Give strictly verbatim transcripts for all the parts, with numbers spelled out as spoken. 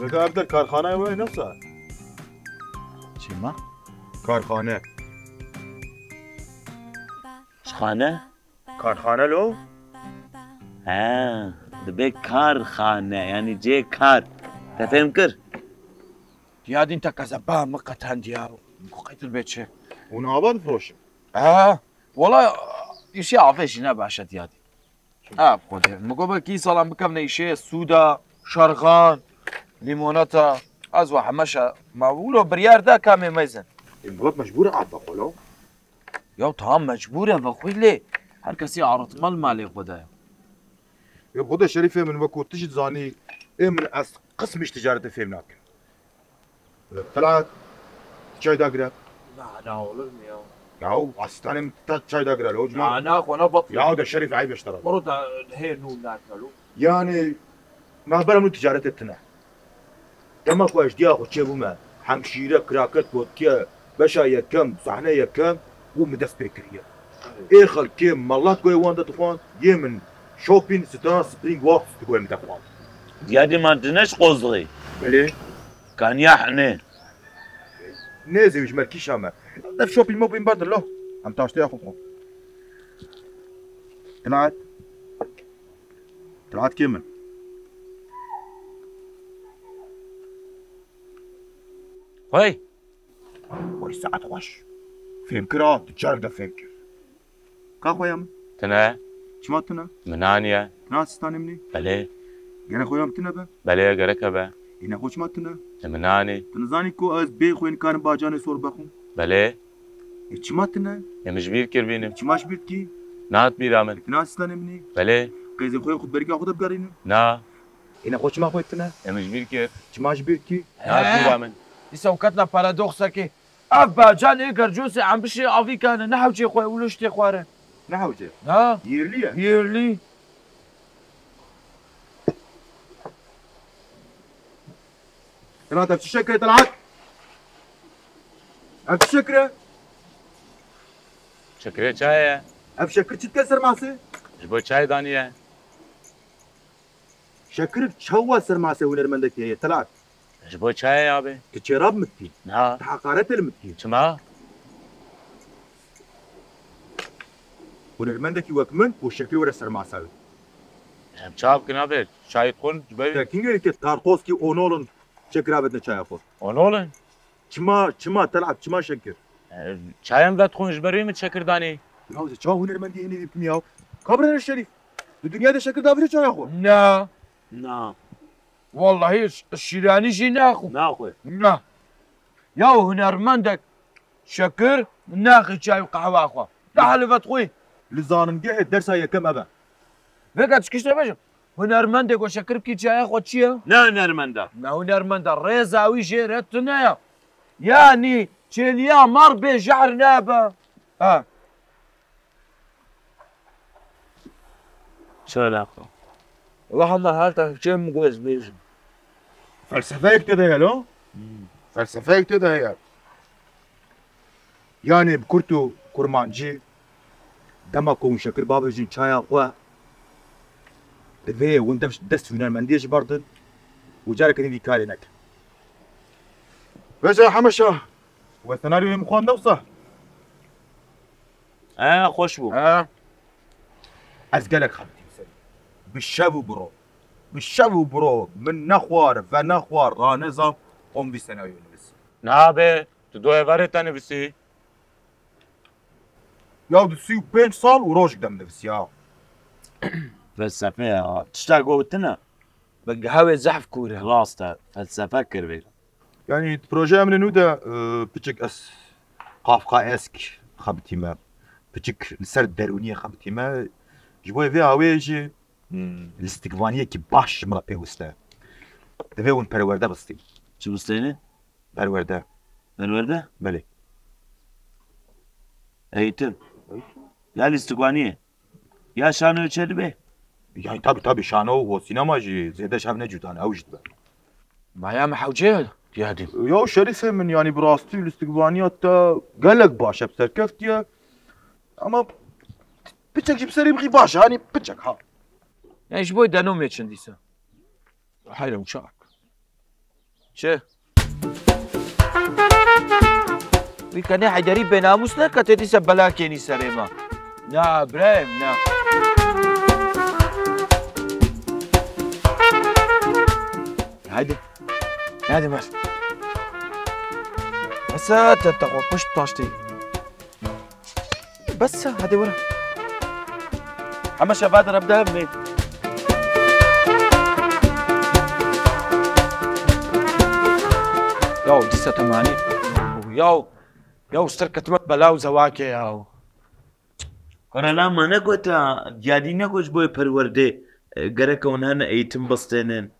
Veka ev der karxanaya we ne wisa? Çima? Karxane. Ji xane? Karxane lo? He, dibe karxane, yanî cê kar. Te fêm kir? Diyadîn te kezeba min qetendiya. Ku qetil bê çi? Hûn ava difiroşin? He, wela îşê avê jî ne baş e diyadîn. Ha, Xwedê. Min got belkî salan bikevne îşê sûda, şerxan, lîmoneta. Ez we hemeşe ma wilo biryar da kamê mezin. Ê, Murat mecbûr e ava xwe lo. Ya tam mecbûr e vexwî lê her kesî aritma li malê xwe de ye. Ê, Xwedê Şerîfê min wekû tu jî dizanî, ê min ez qismî ji ticaretê fêm nakim. Talat, çay dagire. Na, na, olur mu ya? Ya, asistanê min te çay dagire lo. Na, na, xwe ne batlı. Ya, de Şerîf eyb e ji te re. Onu da hê nû nakelo. Yani, navbera min û ticaretê tune. Dema ku ez diya xwe çêbûme, hemşîre, kiraket, gotiye, beşa yekem, sahne yekem, û min dest pê kiriye. Ê xelkê melat goyê wan de dixwand, yê min şopîn, stran, spring wax digoyê min de dixwand. Diyadî man tine ji qozixê. Belê. Kaniya hene. Nêzî ji merkîşa me. Dev şopîn mopîn berdin lo. Em taştê xwe xwe. Tinaet. Tinaet kê min. Hey! Wey saet xweş. Fêm kir ha, tu carek de fêm kir. Ka xweya min? Tune. Çima tune? Min aniye. Tune asistanê min ê? Belê. Gere xweya min tune be? Belê, gereke be. Ê nexwe çima tune? Ê min anî. Tu nizanî ku ez bê xwên karim bacanê sor bexwim? Belê. Ê çima tune? Ê min ji bîr kir bînim. Çima ji bîr dikî? Nat bîra min. Tune asistanê min ê? Belê. Qêzê xwe xwe berîka xwe de bigerînim? Na. Ê nexwe çima xwe tune? Ê min ji bîr kir. Çima ji bîr dikî? Nat bîra min. Îsa û ketna paradoksekê. Ev bacan ê gercosê embişê avî kane, ne hewcê xwe û liştê xware. Ne hewce? Ha? Yerli ye? Yerli. Talat, ev çi şekir e, Talat? Ev çi şekir e? Şekirê çayê ye. Ev şekir çi dike ser masê? Ji bo çayê daniye. Şekir çawa ser masê hunermendekî heye, Talat? Ji bo çayê ya be. Tu çêrab min dikî? Na. Tu heqaretê li min dikî? Çima? Hunermendekî wek min û şekir were ser masa wê. Em çav kina be, çayê xwe ji ber. Te kîngê dike Tarkovskî, Onolin şekir avêtine çaya xwe? Onolin? Çima, çima, Talat, çima şekir? E, çayê em vedixwin ji ber wî min şekir danî. Ya, çawa hunermendî hênî dî ya? Kabrê Şerîf. Di dinya de şekir davêje çaya xwe? Na. Na. Wellahî ş-, şîranî jî naxwe. Naxwe. Na. Ya hunermendek şekir naxwe çay û qehwa xwe. Daha li vet xwe. Li zanîngehê dersa yekem ev e. Vêga çikîşte bêjim. Hunermendê ku şekir bikî çaya xwe çi ye? Ne hunermenda. Ne hunermenda. Rêza wî jê re tune ye. Yanî çêliya mar bê jehr nabe. Ha. Çi alaka? Wah Allah, her tane çi min got ez bêjim. Felsefeyek tê de heye lo. Felsefeyek tê de heye. Yanî bi kurt û kurmancî, dema ku hûn şekir bavêjin çaya xwe, divê hûn def-, dest hunermendiyê ji ber din û careke din vî karê nekin. Vêca Hemeşa, we senaryoyê min xwend ne wisa? He, xweş bû. He. Ez gelek xebitîm serî. Bi şev û bi ro. Bi şev û bi ro. Min nexwar, venexwar, ranezam, xwe min vî senaryoyê nivîsî. Nabe, tu du hevarê te nivîsî. Ya du sî û pênc sal û rojek dem nivîsî ya. Felsefe ya. Tişta gotina. Bi gehawê zehf kûr e. Rast e. Felsefe kir vê. Yani projeya min nû de e, piçik ez Kafkaesk xebitîme. Piçik li ser derûniyê xebitîme. Ji bo vê awê jî hmm, lîstikvaniyekî baş ji min re pêwist e. Divê hûn perwerde bistîn. Çi bistêne? Perwerde. Perwerde? Belê. Eğitim. Ya lîstikvaniyê. Ya şanoyê çê dibe. Yani tabi tabi şano û sînema jî zêde ji hev ne cuda ne, ew jî dibe. Maya me hewce diyadî. Ya Şerîfê min, yani bi rastî lîstikvaniya te gelek baş e, bi serkeftiye. Ama piçek jî bi serî bixî baş e, hani piçek ha. Yani ji bo deno mêçin dîsa. Hayra uçak. Çi? Wî kenê Heyderî bênamûs neke, tê dîsa bela kênî serê me. Na birayê min, na. Haydi. Haydi mer. Bes e, te te xwe pişt taştî. Bes e, hadi were. Heme şeva de rebde hevmê. Yaw, dîsa temanî. Yaw, yaw, ser ketime bela û zewakê yaw. Kara la me negota, diyadî negot ji bo perwerdê, e, gereke hûn herin eğitim bistênin.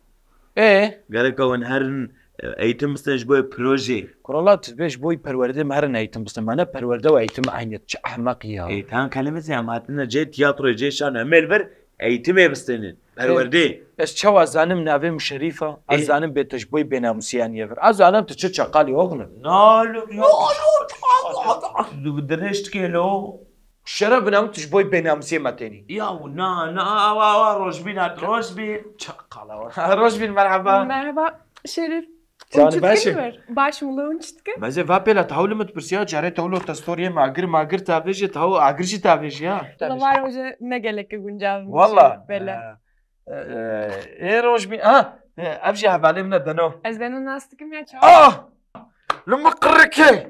Ê, Gereke hûn herin, e, eğitim bistênin ji bo projê. Kurala tu dibê ji bo perwerdê me herin eğitim bistênin. Me ne perwerde û eğitim eynî, çi ehmeq ya. E, tan kelimesi em hatine cê tiyatroyê, cê şan, em ê li vir eğitimê bistênin. Perwerdê. Ez çawa zanim navê min Şerîf e? Ez Ê. zanim bê te ji bo bênamûsiyan ye vir. Ez zanim tu çi çakalî oxne. Na, lo, yo. Dirêj dikê lo. Şeref binamu tu ji bo bênamûsiyê me tênî. Ya, na, na, awa, awa, Rojbîn hat, Rojbîn. Çakala. Rojbîn, merhaba. Merhaba Şerîf. Canım, Hûn çi baş e. dikin wir? Baş mı lewin çi dikin? Meze va pêla tahûl min pirsiya, carê tahûl ta storiyê magir, magir tavêjê, tahûl agir jî tavêjê ya. Lavara hoca ne gelek guncav. Valla. Bele. Ee, ee, ê Rojbîn, ha, ee, ev jî hevalê min e Deno. Ez Deno nas dikim ya çawa? Ah! Li min qirrikê.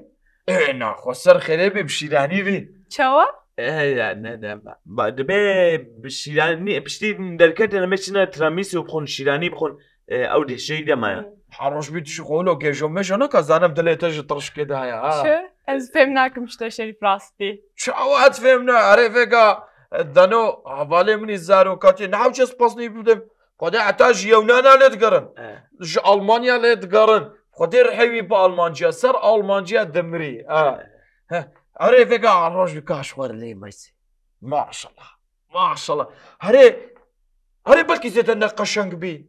Ê na, xwe ser xêrê bê, bi şîranî bî. Çawa? Ê ya, ne, ne, ba, ba, dibê bi şîranî, piştî derketine me çine tiramîsû bixwin, şîranî bixwin. Ê, ew dê şey de me ya. Ha, Rojbîn tu ji xwe wilo gêjo mejo naka, zanim dilê te ji tirşikê de heye, ha. Çi? Ez fêm nakim işte Şerîf rastî. Çawa ez fêm ne? Erê vêga, e, Deno, hevalê min î zarokatî, niha çi spasnî bidim. Xwedê heta ji Yewnana lê digerin. E. Ji Almanya lê digerin. Xwedê rihê wî bi Almanciya, ser Almanciya dimirî. Ha. Heh. Erê vêga roj bi kaş xwe lê meyse. Maşallah. Maşallah. Herê, herê belkî zêde ne qeşeng bî.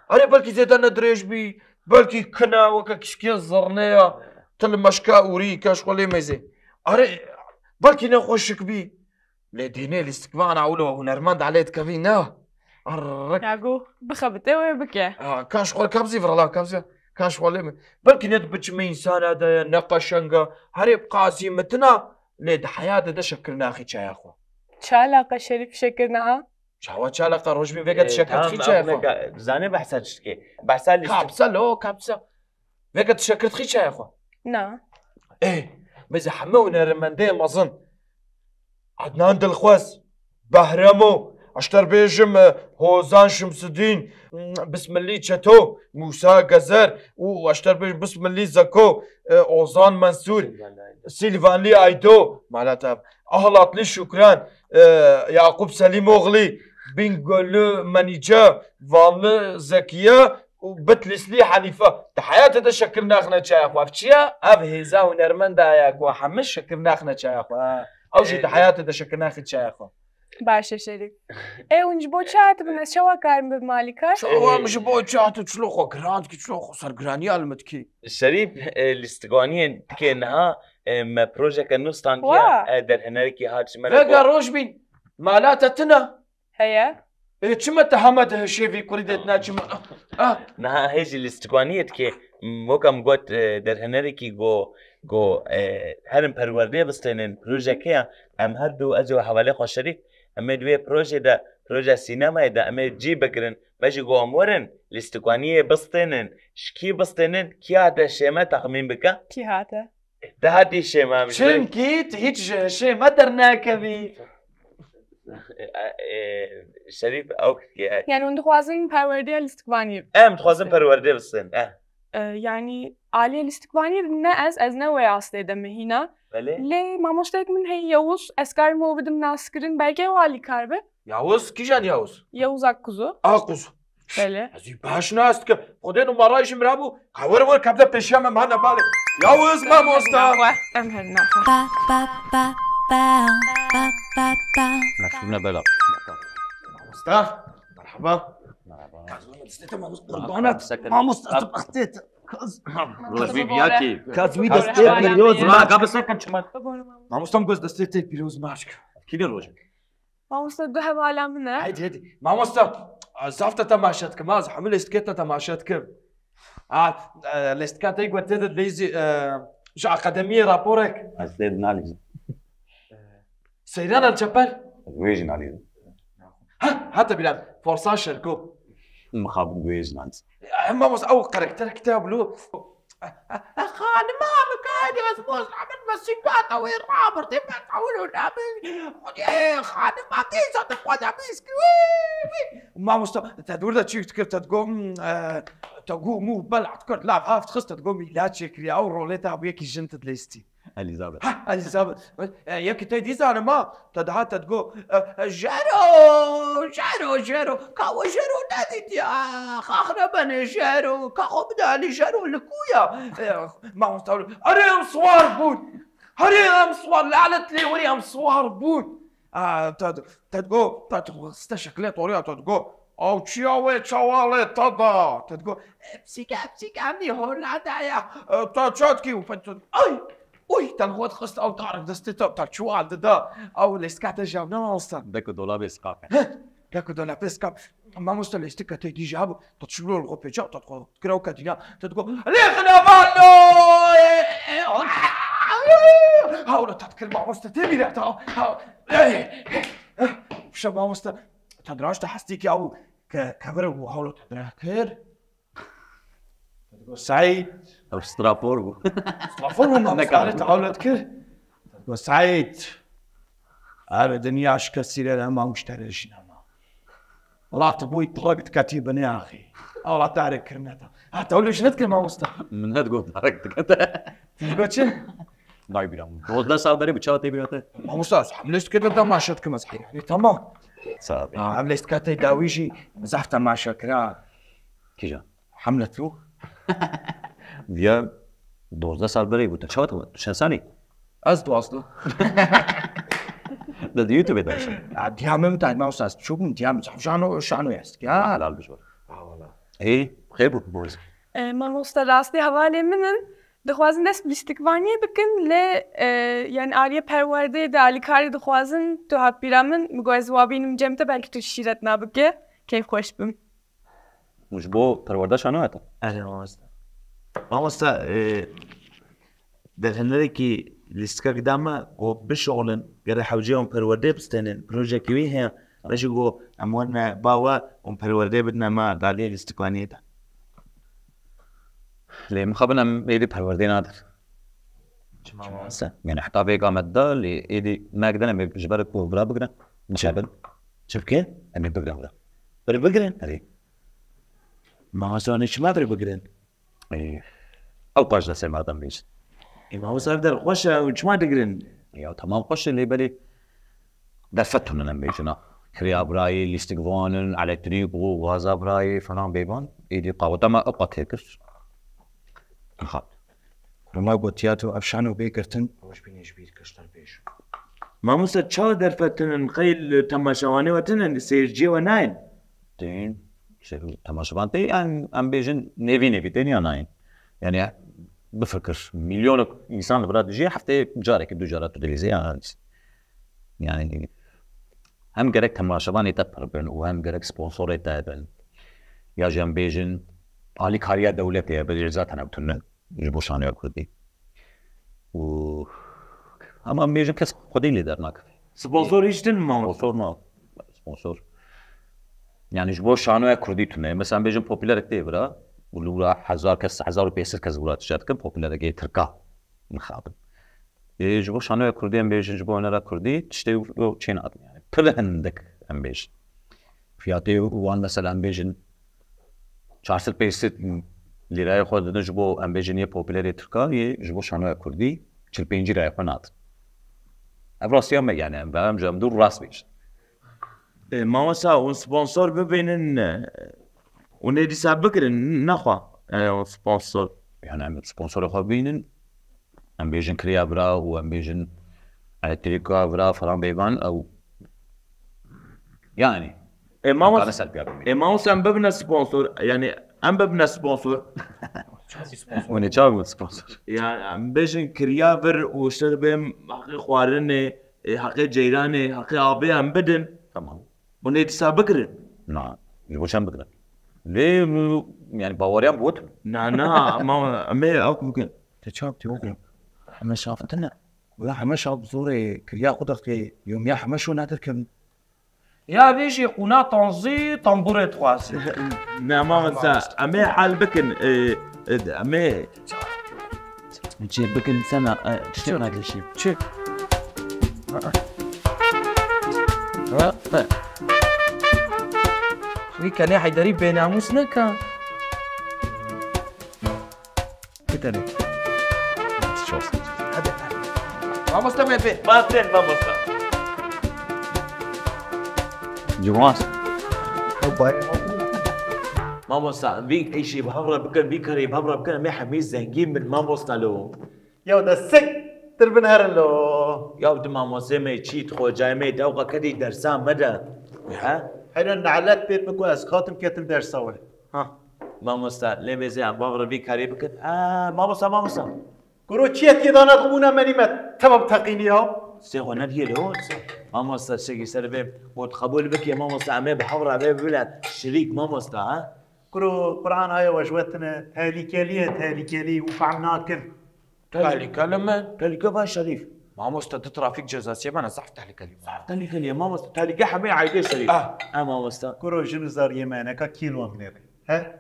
Herê belkî zêde ne dirêj bî. Belkî kine weke kişkê zirnê ya. Til meşka ûrî, kaş xwe lê meyse. Erê, belkî ne xweşik bî. Lê dînê lîstikvana wilo hunermend Elê dikevî ne. Arrek. Ya go bixebite wê bike. Ha, kaş xwe kabzî virala kabzî. Kaş xwe lê mi. Belkî ne di biçimê însana de ye, ne qeşeng e. Herê bi qasî mitina, lê di heyatê de şekir naxî çaya xwe. Çi alaqa Şerîf şekir naha? Çawa çi alaqa Rojbîn vêga di şekir dixî çaya xwe. Zane behsa çi dikê. Behsa lîstik. Kapsa lo, kapsa. Vêga di şekir dixî çaya xwe. Na. Ê, mêze heme hunermendê mezin. Adnan Dilxwez, Behremo, ez ji te re bêjim, e, Hozan Şimsudîn, m, Bismilî Çeto, Mûsa Gezer û ez ji te re bêjim Bismilî Zeko, e, Ozan Mensûr, Silvanlî Aydo, mala te, Ahlatlî Şukran, e, Yaqûb Selîmoglî, Bîngolî Menîce, Vanlî Zekiye, û Bitlîslî Henîfe. Di heyatê de şekir naxine çaya xwe. Ev çi ye? Ev hêza hunermenda ye ku hemî şekir naxine çaya xwe. Ew jî di heyatê de şekir naxî çaya xwe. Baş e Şerîf. Ê hûn ji bo çi hatibin, ez çawa karim bibim alîkar? Çawa min ji bo çi hatu çilo xwe giran dikî, çilo xwe ser giraniya li min dikî. Şerîf, e, lîstikvaniyê dikê niha, e, me projeke nû standiye, Wa. E, derhenerekî hat ji me re Vega got. Rojbîn, mala te tune. Heye. Ê, çima te hema dihişê vî kurî dê tune çima? Ah, Niha hê jî lîstikvaniyê dikê, m, weke min got, e, derhenerekî go, go, e, herin perwerdê bistênin, projeke ya, em her du, ez û hevalê xwe Şerîf, em ê di wê projê de, proje sînemayê de, em ê cî bigirin, me jî go em werin, lîstikvaniyê bistênin, ji kî bistênin, kî hate şê me texmîn bike? Kî hate? Te hatî şê me, em ji ber- Çimkî tu hiç ji hişê me dernakevî. E, e, Şerîf ew kiriye. Yani hûn dixwazin perwerdeya lîstikvanî? Em dixwazin perwerdê bisin. Eh. E, yani aliyê lîstikvanî ne ez, ez ne wê astê de me hîna. Belê. Lê mamosteyek min heye Yavuz, ez karim we bidim naskirin, belkî ew alîkar be. Yavuz, kîjan Yavuz? Yavuz Akkuzu. Akkuzu. Belê. Ez wî baş nas dikim. Xwedê numara jî min rabû. Ka were were kevde pêşiya me, me hane balê. Yavuz mamosta. Em her naxwe. Ba ba ba ba ba ba ba. Meşhur ne bela. Mamosta. Merhaba. Kazım destete mamosta. Qurbanat. Mamosta tu bextêt. Kaz. Rojbî biyakî. Kazmi Merhaba. destê pîroz Ma ma. Ka bi sekin çiman. Mamosta min goz destê te pîroz ma. Kî de rojê? Mamosta du hevala min e. Hadi hadi. Mamosta. Zaf te temaşe dikim. Az hemû lêstikê te temaşe dikim. Ha, e, lêstika te gotê de lêzî, e, ji akademiyê raporek. Ez lê dinalîzim. Seyran El Çepel. Ez wê jî nalîzim. Ha, hata bilen. Forsa Şerko. Mixabin wê jî nalîzim. Hem mamosta ew karakter kitap lu. Xanima bikaydi ez boz rabin me sîkata wê rabirtê me tawil û nabin. Xanima tîza te xweda bîskî. Mamosta, te dûr de çîk dikir, te digo, hmm, e, te gû mû bela dikir, lav haft xist, te digo mîla çêkiriye, ew rolê te hebû yekî jin te dilêstî. Elîzabet. Ha, Elîzabet. E, yekî te dî zanim ha, te dihat te digo, e, e, jero, jero, jero, ka we jero nedîtiye, xaxre benê jero, ka xwe bide elî jero li ku ya? E, mamosta, erê em siwar bûn, herê em siwar, lanet lê werî em siwar bûn. A, te, te digo, te dixweste şekilê toriya te digo. Ew çiya wê çawalê te da? Te digo, e, psîke, psîke, em nî Holanda ya. E, te çi dikî û pet, ay, uy, te xwe dixist ew tarif destê te, te çiwal dida. Ew lêstika te jevna alsan. Dek û dolabê siqaf e. Dek û dolabê siqaf. Mamosta lêstika te dî jabû. Te çi lo xwe pêça, te xwe kira û ketîna. Te digo, lê xinavano! Hawla te dikir mamosta tê bîre ta. Şe mamosta. Te diraşte hestî ki ew ke kevir û hawlo te direh kir. Te digo, Seîd. Ew strafor bû. Strafor bû, Nekar. Te hawlo dikir. Te digo, Seîd. Ev dinya ji kesî re nema û ji te re jî nema. Wela tu bûyî tu xwe diketî binê axî. Wela te erê kirine te. Ha, te wilo jî nedikir mamosta. Min ne digot darek dikete. Te digo çi? Nayê bîra min. Dozdeh sal berê bi çawa tê bîra te? Mamosta, ez hemlêşt kir de temaşe dikim ez heyranî. Tamam. Sağ ol. Ha, hemlêşt kir te dawî jî zaf temaşe kira. Kîja? Hemlet bû. Diya dozdeh sal berê bû. Te çawa te? Tu çend salî? Ez duwazdeh. De di YouTube de. Ya, diya min mitayî mamosta, ez çûbûm, diya min zaf şano, şano est. Ya. Helal bijwar. Ê, xêr bû. Boz. E, mamosta rastî hevalê min in. Dixwazin dest bi lîstikvaniyê bikin, lê, e, yani aliyê perwerdeyê de alîkarî dixwazin, tu hat bîra min, min got ez wa bînim cem te, belkî tu şîret nabike, keyf xweş bim. Hûn ji bo perwerde şano hete? Erê mamosta. Mamosta, e, derhenerekî lîstikek da me ku bişuxulin, gere hewceyê hûn perwerdê bistênin, projekî wî heye, me jî got em werine ba we hûn perwerdê bidine me daliyê lîstikvaniyê de. Lê mixabin em êdî perwerdê nadin. Çima mamosta? Yani heta vêga me da lê êdî me gidin em ê ji ber ku vira bigrin. Çi bin? Çi bike? Em ê bigrin vira. Beri bigrin. Erê. Mamosta, ne çima beri bigrin? Ê, ew paş de ser me dem bêjin. E, mamosta, ev der xweş e, çima digirin? Ya tamam xweş e lê belê derfet tune em bêjin ha. Kirya birayê, lîstik vanin, elektrîk û gaza birayê falan bêvan. Êdî qaweta me ew qat tê kir. Aha. Roma gotiya tu ev şano bê girtin. Rojbînê ji bîr kiştin pêş. Mamosta, çawa derfet tune in? Qey li temaşevanê we tune in, li seyirciyê we nayên? Tên, ser temaşevan tê, em, em bêjin nêvî nêvî tên ya nayên. Yani bifikir, milyonek însan li vira dijî, hefteyê carekî du cara tu dilîzê ya. Yani hem gerek temaşevanê te pir bin û hem gerek sponsorê te bin. Ya jî em bêjin alîkariya dewletê ye, belê zaten ew tune ji bo şanoya kurdî. Û ama em bêjin kes xwedî lê dernakeve. Sponsor hîç din mi mamosta? Sponsor na. Sponsor. Yani ji bo şanoya kurdî tune. Mesela em bêjin popülerek tê vira. Û li wira hezar kes, hezar û pênc sed kes wira tişe dikin, popülerek ê tirka mixabin. Ê, ji bo şanoya kurdî em bêjin, ji bo hunera kurdî tiştê wilo çê nadin yani. pir hindik em bêjin. Fiyatê wan mesela em bêjin çar sed pênc sed lîrayê xwe didin ji bo em bêjin yê popülerê Tirka yê ji bo şanoya Kurdî çil pêncî lîrayê xwe nadin. Ev rastiya me yani em em ji em dûr rast bêjin. E, mamosta, hûn sponsor bibînin, e, hûn ê dîsa bigirin, nexwe, e, hûn sponsor. Yani em sponsorê xwe bînin, em bêjin kiriya vira û em bêjin elektrîka vira falan bêvan ew. Yani. E, mamos-, em ser piya bimînin. E, mamosta, em bibine sponsor, yani em bibine sponsor. Hûn ê çawa bibin sponsor? Ya, em bêjin kiriya vir û işte dibêm heqê xwarinê, e, heqê ceyranê, heqê avê em bidin. Tamam. Hûn ê dîsa bigirin. Na, ji bo çend bigirin? Lê, yani baweriyan bi we tune. Na, na, ma, em ê ew bikin. Te çawa bikin? Heme şaftin e. Wala heme şaf zorê kiriya xwe dixê, yomiya heme şo nedir kevin. Ya vê jî qûna tanzî tamburê dixwaze. Ne, mamosta, em ê hal bikin, e, e, em ê Çê bikin sena, e, tiştek çi? Nakişî. Çi? Wî kenê Heyderî bênamûs neka. Bitere. Hadi. Mamosta me pê. Bazen mamosta. Ciwas. Mamosta, vî işî bi hev re bikin, vî karî bi hev re bikin, em ê hemî zengîn bin, mamosta lo. Ya de sek tir bin herin lo. Ya tu mamosê me çî, tu xocayê me, dewqa kedî dersa me de. He? Heyran nalet pê min ku ez hatim ketim dersa we. Ha. Mamosta, lê mêzê em bavre vî karî bikin. Ha, mamosta, mamosta. Kuro çi yê dana dibûna menî me, temam teqînî ya. Sê xwe nediyê lo. Mamosta, şekî ser bê. Got qebûl bikê, mamosta, em ê bi hev re bê bilet. Şirîk, mamosta, ha? Kuro, Quran aya we ji we tine, tehlikeliye, tehlikeli û fehm nakin. Tehlike li me? Tehlike van Şerîf. Mamoste, tu trafîk cezasiyê me ne, zaf tehlikeli. Zaf tehlikeli ye, mamoste. Tehlike hemê aîdê Şerîf. Ah. Ha, mamoste. Kuro, jin û zariyê me neka kî li wan binêre? He?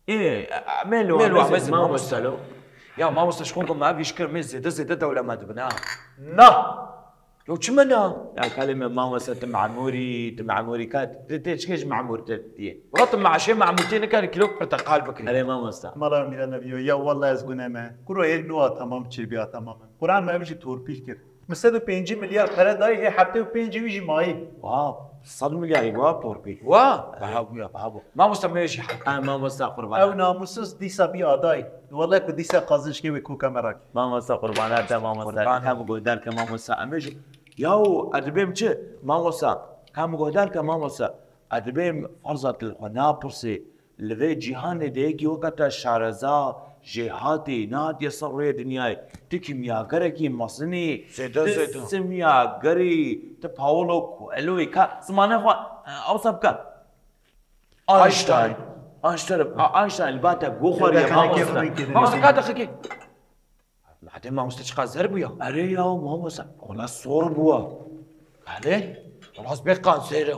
Ê, me li wan mezin, mamoste, lo. Ya mamoste, ji xwe ku me ev îş kir, me zêde zêde dewlemend dibin, ha. Na! Yo, çi me na? Ya kalê me, mamoste, tu memûrî, tu memûrî ka, tu tê çikê ji memûrtê diyê? Wela tu meşê memûrtê nikare kîlok pirteqal bikirî. Erê mamoste. Mala mîra nebiyo, ya wallah ez gune me. Kuro hêl nû a tamam, çêbiya tamam. Quran me ev jî torpîl kir. Min sed û pêncî milyar pere dayî, hê heftê û pêncî wî jî mayî. Wa, sed milyarî wa torpîl. Wa, baha bûya, baha bû. Mamoste me jî heft. Ha, mamoste qurban. Ew namûsiz dîsa bî adayî. Wallah ku dîsa qazînçkê wê koka me rakî. Mamoste qurbana te, mamoste. Qurban. Hem godar ke mamoste, em jî. Yaw, ez dibêm çi? Mamosta, ka min guhdar ke mamosta, ez dibêm ferza tu li xwe napirsî, li vê cîhanê de yekî weke te şareza, jêhatî, nehatiye ser rûyê dinyayê. Tu kîmyagerekî mezinî, zêde, tu zêde simyagerî, tu Paolo Coelhoyî, ka zimanê xwe, e, ewsa bike. Einstein. Einstein, Einstein, li ba te goxweriye, mamosta. Mamosta, ka deqekê. Madem mamoste çiqas zer bûya? Erê ya mamoste, wala sor bûya. Erê, wala ez bê kanser e.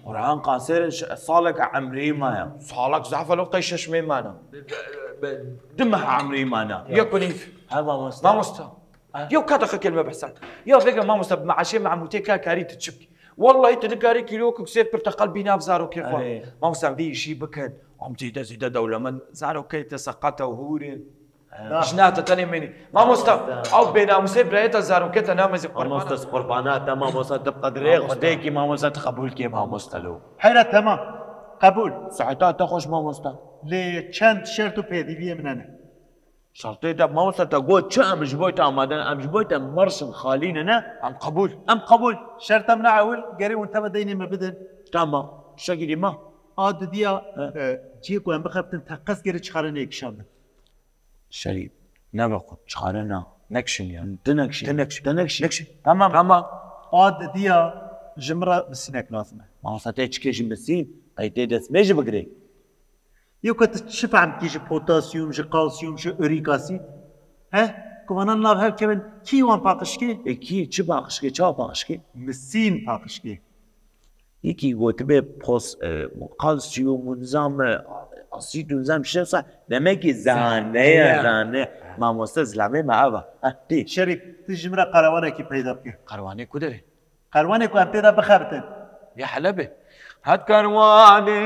Quran kanser e, ş-, salek emrî maya. Salek zaf e, lo qey şeş meh mana. Be-, be-, du meh emrî mana. Yek û nîv. He mamoste. Mamoste. Ha. Yew ka deqe kelme behsa. Ya vêga mamoste, bi meaşê memûtê ka karî tu çi bikî? Wallahî tu nikarî kîlokek sêv pirteqal bî nav zarokê xwe. Erê. Mamoste, vî îşî bikin. Em zêde zêde dewlemend, zarokê te seqet e û hûr in. He. Jina te tenê mênî. Mamosta, ew bênamûsê birayê te zarokê te namezî qurbana. Mamosta, qurbana te, mamosta, tu qedrê Xwedê kî, mamosta, tu qebûl kê, mamosta lo. Heyra, temam. Qebûl. Siheta te xweş, mamosta. Lê çend şert û pêdiviyê min hene. Şertê te, mamosta, te got çi, em ji bo te amade ne, em ji bo te merşin xalî ne, ne? Em qebûl. Em qebûl. Şerta min a ewil, gerê hûn teva deynê me bidin. Tamam. Şekilî ma. A didiya, he, e, cihê ku em bixebtin teqez gerê çixare neyê kişandin. Şerî, nebe xwe, çare na. Nekişin ya. Ti nekişin. Ti nekişin. Ti nekişin. Nekişin. Tamam. Tamam. A didiya ji min re misînek lazim e. Mamosta, te çikê ji misîn, qey tê dest me jî bigirê. Yewka tu çi fehm dikî ji potasyum, ji kalsiyum, ji urîk asid? He? Ku vana nav hev kevin, kî wan paqij kê? E, kî çi paqij kê, çawa paqij kê? Misîn paqij kê. Yekî gotibê pos-, e, kalsiyum û nizam, e, asîd û nizam şêsa demekî zane ye, zane ye. Zane ye. Mamoste zilamê me ev e. Heh, tê. Şerîf, tu ji min re qerewanekî peyda bike. Qerewanê ku derê? Kerwanê ku em tê de bixebitin. Yê Helebê. Het kerwanê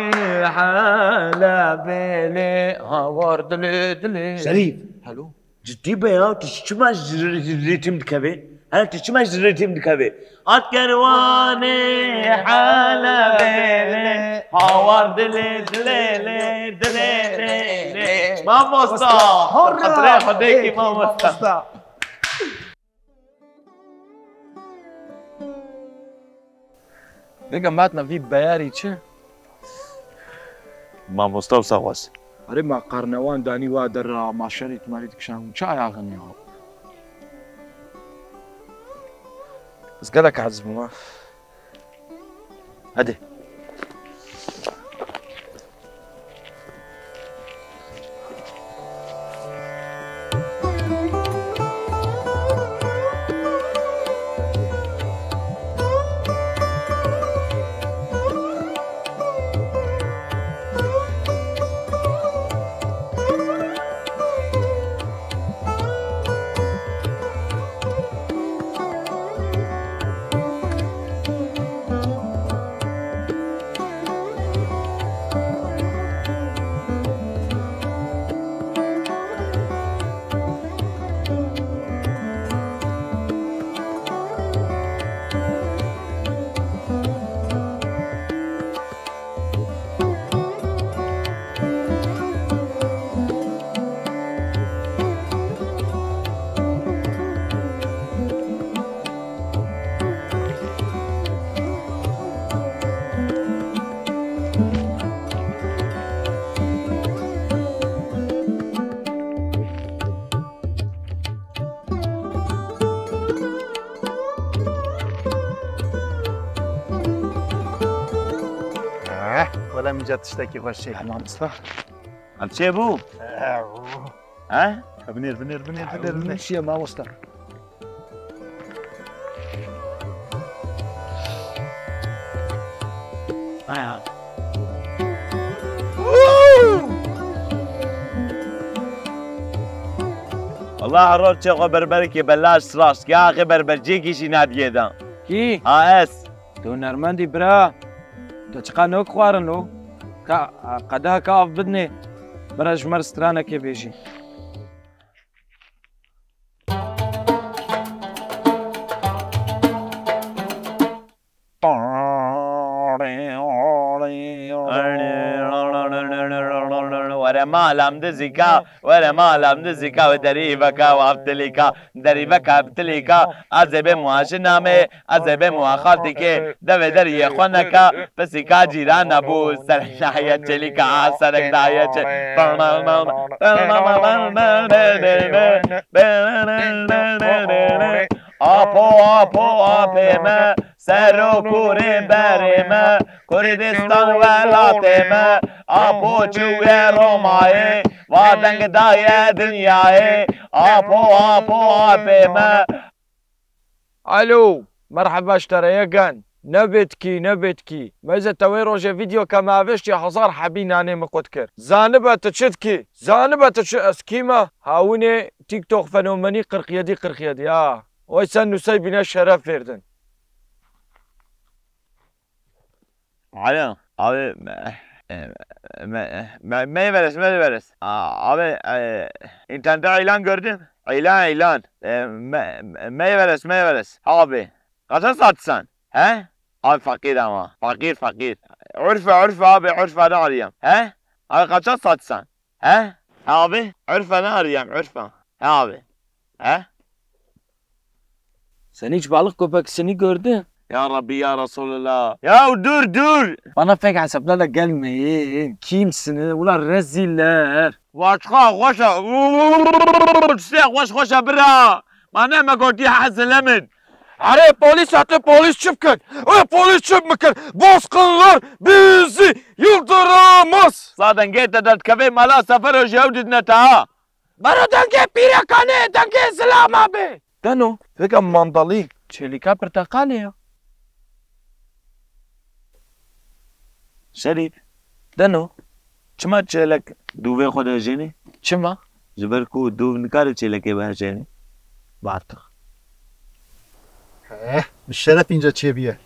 Helebê lê hawar dilê dilê. Şerîf. Hello. Cidî be ya, tu çima ji rîtim dikevê? He, tu çima ji rîtim dikevê? Hat kerwanê Helebê lê hawar dilê dilê lê dilê lê lê. Mamosta. Hora. Xatirê Xwedê kî mamosta. Vêga matna vî beyarî çi? Mamosta wisa xwest. Erê ma qarnewan danî wa derra, ma şerî timarî dikişan, çi ayaxin ya? Ez gelek hez bûma. Hadi. Eh, wele min ca tiştekî xweş çêkir. Tamam, usta. Ev çê bû? He? Binêr, binêr, binêr, binêr, binêr. Şiye mamosta. Aya. Allah rol çê xwe berberekê belaş rast. Ya axê berberciyekî jî nadiyê de. Kî? Ha, ez. Tu hunermendî bira. Tu çiqa nok xwarin lo? Ka, qedeheke av bidinê. Bira ji me re stranekê bêjî. Were malam dizîka, were malam dizîka, we derî veka, we avtilîka, derî veka, avtilîka, ez ê bêm wa jinamê, ez ê bêm wa xaltîkê, devê deriyê xwe neka, pisîka cîrana bû, ser daye çêlîka, serek daye çê-, Apo, apo, apê me, ser û kurê berê me, Kurdistan welatê me, apo çûye Romayê, va deng daye dinyayê, apo, apo, apê me. Alo, merheba ji te re yek gen. Nebêtkî, nebêtkî. Meyze te wê rojê vîdyoke me avêştî hezar hebî nanê min qut kir. Zanibe tu çi dikî? Zanibe tu çi ez kî me? Hawinê TikTok fenomenî qirq yedî qirq yedî ha. Oy sen nusey bîne şeref verdin. Alo, abi, me, me, me, meyveres, meyveres. A, abi, e, internette ilan gördüm. İlan, ilan. E, me, me, meyveres, meyveres. Abi, kaça satsan? He? Abi fakir ama. Fakir, fakir. Urfa, Urfa abi, Urfa'dan arıyorum. He? Abi kaça satsan? He? He abi? Urfa'dan arıyorum, Urfa. He abi? He? Sen hiç balık köpeksini gördün? Ya Rabbi, ya Resulallah. Ya dur, dur. Bana pek hesaplarla gelmeyin. Kimsiniz? Ulan reziller. Başka hoşa. Size hoş hoşa bira. Bana mı gördü hazırlamayın? Erê polîs hate polîs çi bikin? Ê polîs çi bikin? Bozkırlar bizi yıldıramaz. Zaten gete derdkevê mala Sefer Hoca ew didine ta. Bero dengê pîrekanê, dengê zilama be. Deno, vêga mandalî. Çêlîka pirteqalê ya. Şerîf. Deno. Çima çêlek dûvê xwe dihejênî? Çima? Ji ber ku dûv nikare çêlekê bihejênî. Bartix. Heh. Şeref înca çêbûye.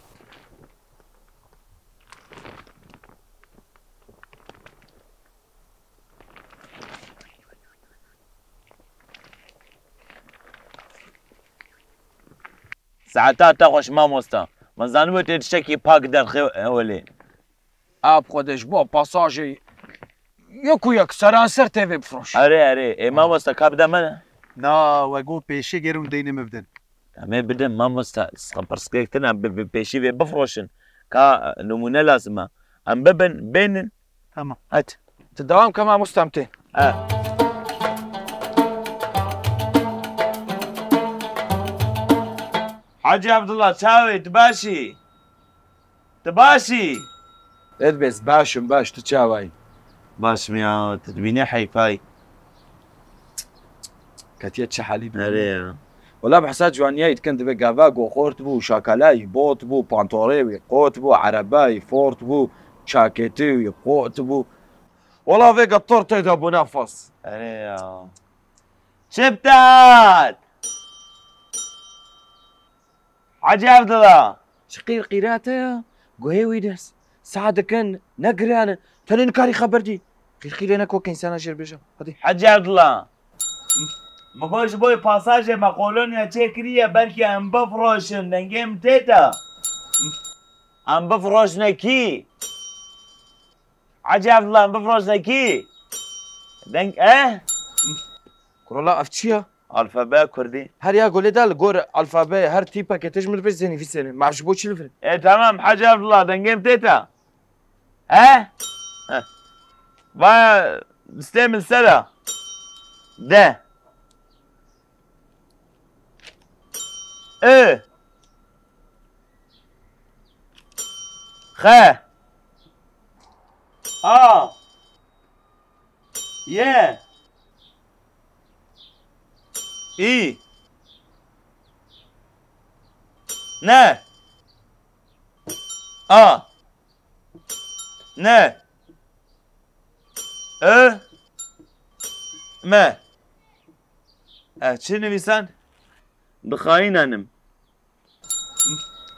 Saeta te xweş mamosta. Me zanibû tê tiştekî pak derxê welê. A bi Xwedê ji bo pasajê yek û yek seranser tê vê bifroş. Erê, erê. Ê mamosta ka bide me ne? Na, we got pêşê gêr hûn deynê min bidin. Em ê bidin mamosta, pirsgirêk tune, bi, bi pêşî vê bifroşin. Ka nimûne lazim e. Em bibin, bênin. Tamam. Hadi. Tu dewam ke mamosta, em tê. E. Hacı Abdullah, çawa yî, tu baş î? Tu baş î? Êd bêz, baş im, baş, tu çawa yî? Baş im ya, tu dibînî heyfa yî. Ketiye çi halî bû? Erê ya. Wela bi hesa ciwaniyayî dikin, divê gava go xort bû, şakalayî bot bû, pantorê wî qot bû, erebayî fort bû, çakêtê wî qot bû. Wela vê getor tê de bû nefes. Erê ya. Çeptat! Hacı Abdullah! Çi qîrqîrate ya? Guhê wî dest. Sah dikin, ne giran in. Tenê nikarî xeber dî. Qîrqîrê ne koke însana jêr bêje. Hadi. Hacı Abdullah! Min got ji bo pasajê me kolonya çêkiriye, belkî em bifroşin, dengê min tê te. Em bifroşine kî? Hacı Abdullah, em bifroşine kî? Deng, eh? Kurala ev çi ya? Alfabeya Kurdî. Her ya golê de li gor alfabeyê her tîpeke tê ji min re bêje nivîsêne. Me ji bo çi li vir? E, tamam, Hacı Abdullah, dengê min tê te. He? He. Va distê min ser e. De. I. Xe. A. Ye. İ. Ne. A. Ne. Ö. Me. E, çi nivîsan? Dixayînenim.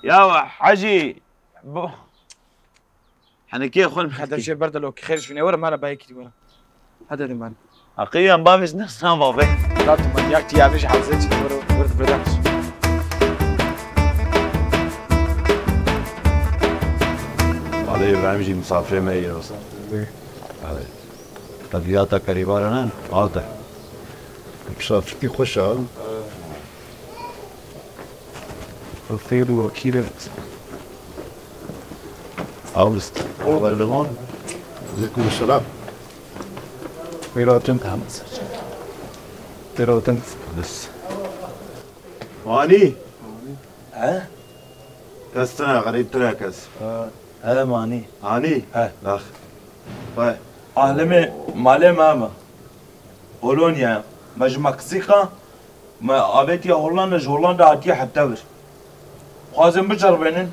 Ya hecî, bu henekê xwe Hede jê berde lo ki xêr ji vînê were, mane bayekî were. Hede de mane. Heqîyan bavêj ne san bavê. Lat man yak ti yavêj hevzê çi were, were birdan. Malê Îbrahîm jî misafirê me ye. Belê. Tebîata kerîbara ne, al te. Misafirkî xweş e. Xêr û wekî be. Awist. Aleyküm selam. Xêr hatin. Xêr hatin. Anî. He? Kes tune, xerîb tune kes. He, manî. Anî? He. Bax. Vay. Alimê malê me me. Polonya. Me ji Meksîka, me avêtiye Hollanda, ji Hollanda hatiye heta vir. Xwazin biceribênin.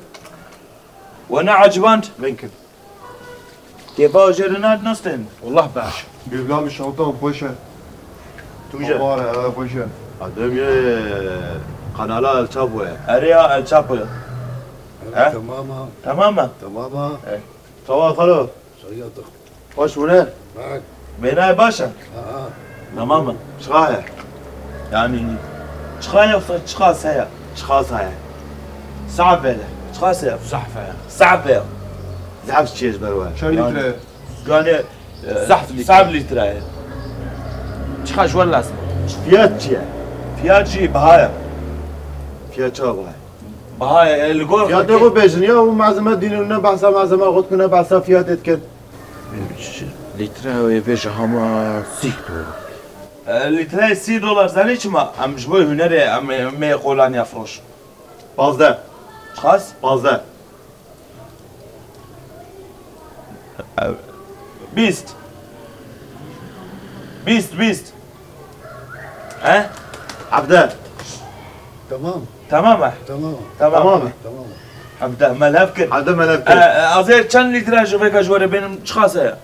We neeciband. Binkin. Kêfa jê re nat nastin. Wallah baş. Bîbla min şewtan xweş e. Tu je. Var e, evet, xweş e. Adem ye kanala El Chapo ye. Erê ya El Chapo ye. He? Tamam ha. Tamam mı? Tamam ha. He. Tamam, xalo. Şeriyatık. Hoş bûne. Bak. Bênayê baş e? Ha, ha. Tamam mı? Çiqa ye? Yani, çiqa ye yoksa çiqa se ye? Çiqa se ye? Sabe ye. Çiqa se ye? Zahfe ye. Sabe ye. Zahf çi ye ji ber we? Çend litre? Yani, e, zahf litre. Zahf litre ye. Çiqa ji we lazim? Fiyat çi ye? Fiyat jî baha ye. Fiyat çawa baha ye? Baha ye, e, li gor Fiyatê xwe bêjin ya, û malzeme dînin ne behsa malzeme xwe dikin, ne behsa fiyatê dikin. Litre wê bêje hema sî dolar. E, litre sî dolar, zanî çima? Em ji bo hunerê, em, em ê kolanya firoş. Pazdeh. Çiqas? Pazdeh. E, bîst. Bîst, bîst. He? Hevdeh. Tamam. Tamam e? Tamam. Tamam. Tamam e? Tamam. Hevdeh me lev kir. Hevdeh me lev kir. E, e, azê çend litre ji vêka ji we re bênim, çiqas e?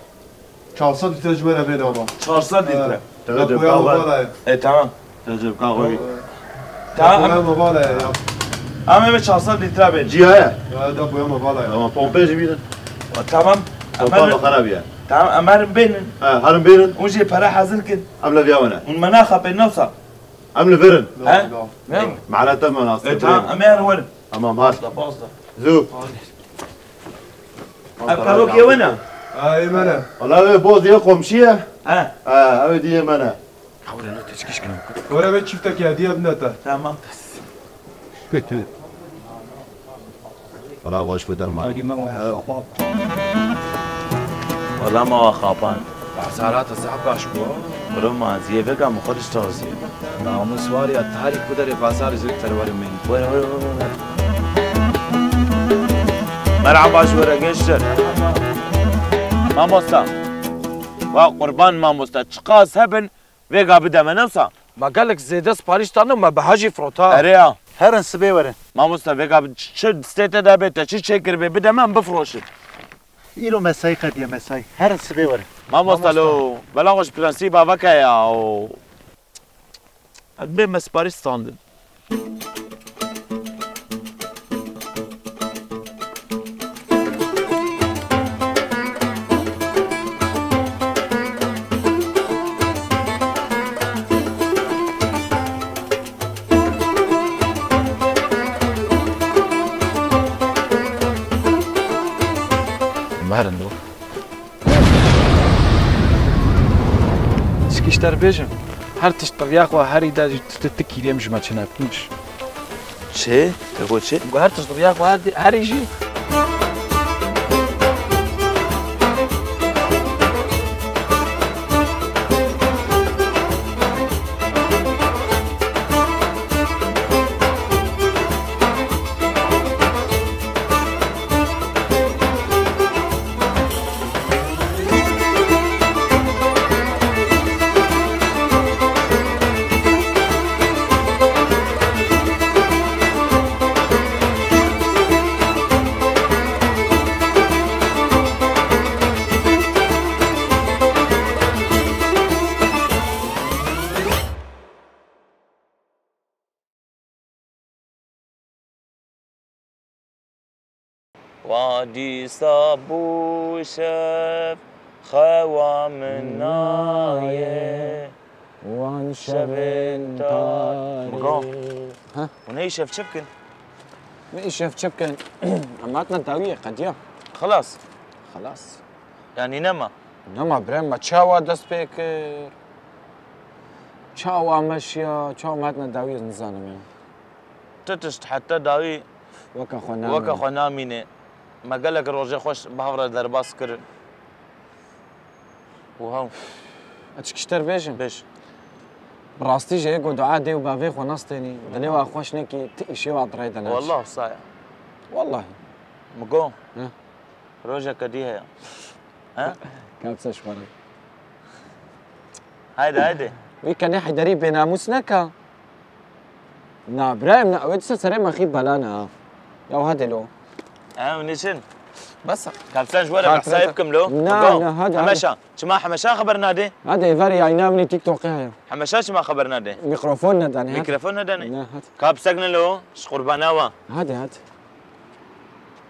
Çar sed litre ji we re bêne baba. Çar sed litre. E, Tecrübe ya var. Baba. E, tamam. Tecrübe kahve. Tamam. Baba ya. Ama eve çar sed litre ben. Cihaye. Ya da boyama vallahi. Tamam, pompe jî bînin. Tamam. Pompa da xerab ya. Tamam, emerim benin. Ha, herin bênin. Û jê pere hazir kin. Em li viya wene. Hûn me naxapên newsa. Em li virin. He? Ne? Mehla te me nas. E, tamam, em ê werin. Tamam, har. Bazda, bazda. Zû. Ev karokê we ne? Ha, ê me ne. Wala ev boz diye komşiye. He. Ha, ev diye me ne. Hawle ne teçkiş kino. Were ve çiftek ya diye bine te. Tamam. Kötü. Wala xweş bi derman. Hadi me wa xapa. Wala me wa xapan. Bazara te zaf baş bû. Bro ma ziyê veka min xwe diştazî. Namus var ya tarîk bu derê bazar zirk terweri min. Were, were, were, were. Merhaba ji were gençler. Mamosta. Wa qurban mamosta. Çiqas hebin vêga bide me newsa. Me gelek zêde siparîş dane, me biha jî firota. Erê ya. Herin sibê werin. Mamosta, vêga bi çi, çi distê te de bê, te çi çêkiribê, bide me, em bifroşin. Îro mesayî qediye mesayî. Herin sibê werin. Mamosta, mamosta, lo, bela xwe ji prensîba veke ya, o. Ez bê me siparîş standin. Merin do. Çikî ji te re bêjim, her tişt bi riya xwe herî de jî tu, tu kîlêm ji me çine, tûn diş. Çi? Te got çi? Got her tişt bi riya xwe herî, herî jî. Wa dîsa bû şev, xewa min nayê, wan şevên tarî. Migo. Heh. Hûn ê îşev çi bikin? Me îşev çi bikin? Em hatine dawiyê qediya. Xilas? Xilas. Yanî nema? Nema birem, me çawa dest pê kir? Çawa me şiya, çawa me hatine dawiyê nizanim ya. Tu tişt heta dawî weke xwe namîne. Weke xwe namîne. Me gelek rojê xweş bi hev re derbas kirin. Û hew. Ez çi kişter bêjim? Bêj. Bi rastî jî ê ku dua dê û bavê xwe nastênî, dilê wa xweş nekî, ti îşê wa bi rê de naçî. Wallah wisa ye. Wallahî. Migo. He. Rojeke dî heye. He? Kapsa ji xwe re. Haydi, haydi. Wî kenê Heyderî bênamûs neka. Na, birayê min, ew ê dîsa serê me xî bela ne ha. Ya hadi lo. Ew niçin? Bes. Kapsa ji we re qesayê bikim lo. Na, na, hadi, hadi. Hemeşa. Çima Hemeşa xeber nadê? Hadi, ver yayına min TikTok'ê heye. Hemeşa çima xeber nadê? Mikrofon nedane, hadi. Mikrofon nedane? Ne, hadi. Kapsek ne lo, ji qurbana wa. Hadi, hadi.